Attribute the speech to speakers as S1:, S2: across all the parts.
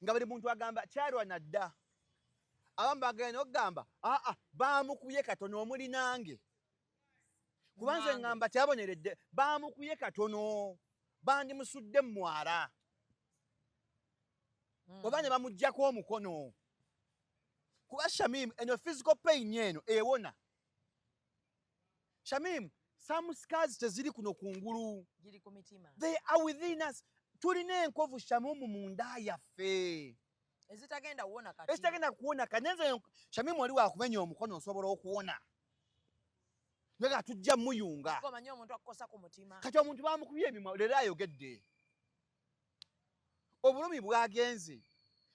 S1: Nga buli muntu agamba kyalwana dda. Abamu bagenda okugamba aa baamukubye katono omuli nange. Kuba nze ŋŋamba kyaboneredde baamukubye katono bandimusudde mu mwala. Oba ne bamuggyako omukono. Kuba Shamim eno physical pain eno ewona. Shamim, some scars teziri kuno kungulu.
S2: Giri ku mitima.
S1: They are within us. Tulina enkovu Shamimu munda yaffe.
S2: Ezitagenda kuwona kati.
S1: Ezitagenda kuwona kati. Nze Shamimu oli wakumenya omukono osobola okuwona. Naye tujja muyunga.
S2: Omanyi omuntu akukosa ku mutima.
S1: Kati omuntu bamukubye emimwa leero ayogedde. Obulumi bwagenze.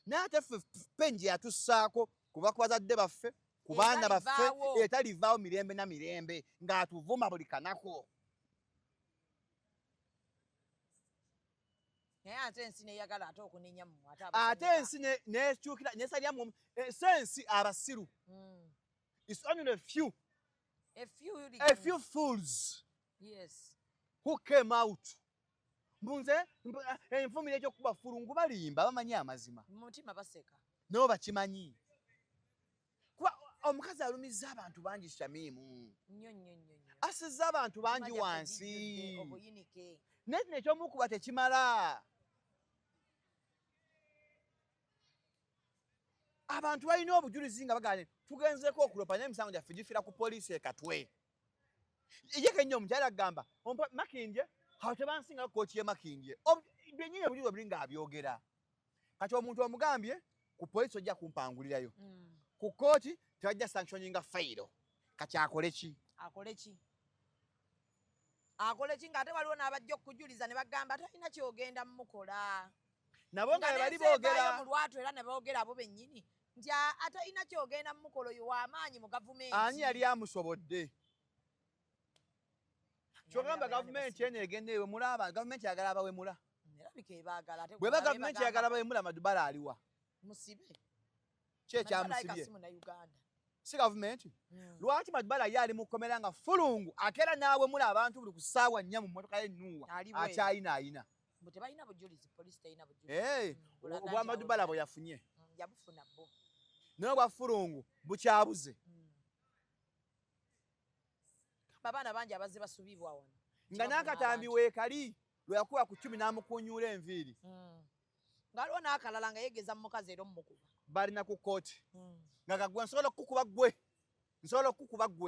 S1: Naye ate ffe pain gye yatussaako kuva ku bazadde baffe, ku baana baffe, etalivaawo mirembe na mirembe ng'atuvuma buli kanako.
S2: Naye ate ensi neyagala ate okunenya mmwe ate
S1: ate ensi nekyukira nesalya mu sensi abasiru. It's only a few.
S2: A few,
S1: a few fools.
S2: Yes.
S1: Who came out. Mbunze enfumira ekyokuba fulungu balimba bamanyi amazima.
S2: Mutima baseka.
S1: Nabo bakimanyi. Kuba omukazi alumizza abantu bangi Shamimu.
S2: Nnyo nnyo nnyo nnyo.
S1: Asizza abantu bangi wansi. Naye kino ekyomukuba tekimala. Abantu balina obujulizi nga bagamba tugenzeeko okulopa naye emisango gyaffe gifiira ku poliisi e Katwe. Ye kennyini omukyala agamba Makindye awo tebansinga kkooti y'e Makindye. Byennyini obujulizi buli ng'abyogera. Kati omuntu omugambye ku poliisi ojja kumpangulirayo. Ku kkooti tebajja sanctioninga fayiro. Kati akole ki?
S2: Akole ki? Akole ki ng'ate waliwo n'abajja okujuliza ne bagamba talina ky'ogenda mukola.
S1: Nabo nga bali boogera
S2: mu lwatu era ne boogera abo bennyini nti atalina ky'ogenda mukola oyo w'amaanyi mu gavumenti.
S1: Ani yali amusobodde? Kyogamba gavumenti eno egenda ewemula abantu, gavumenti eyagala abawemula. Bw'eba gavumenti eyagala abawemula, Madubala aliwa?
S2: Musibe.
S1: Ki ekyamusibye? Si gavumenti? Lwaki Madubala ye ali mu kkomera nga fulungu akeera n'awemula abantu buli ku ssaawa 4 mu mmotoka ye Nuuwa akyayinaayina?
S2: Tebalina bujulizi, poliisi terina bujulizi.
S1: Obwa Madubala bwe yafunye.
S2: Yabufuna bo.
S1: Naye obwa fulungu bukyabuze.
S2: Abaana bangi abazze basubibwa wano.
S1: Nga n'akatambi weekali lwe yakuba ku 10 n'amukunyuula enviiri.
S2: Ng'aliwo n'akalala nga yeegeza mu mukazi era omukuba.
S1: Balina ku kkooti. Nga gwe nsobola okukuba ggwe. Nsobola okukuba ggwe.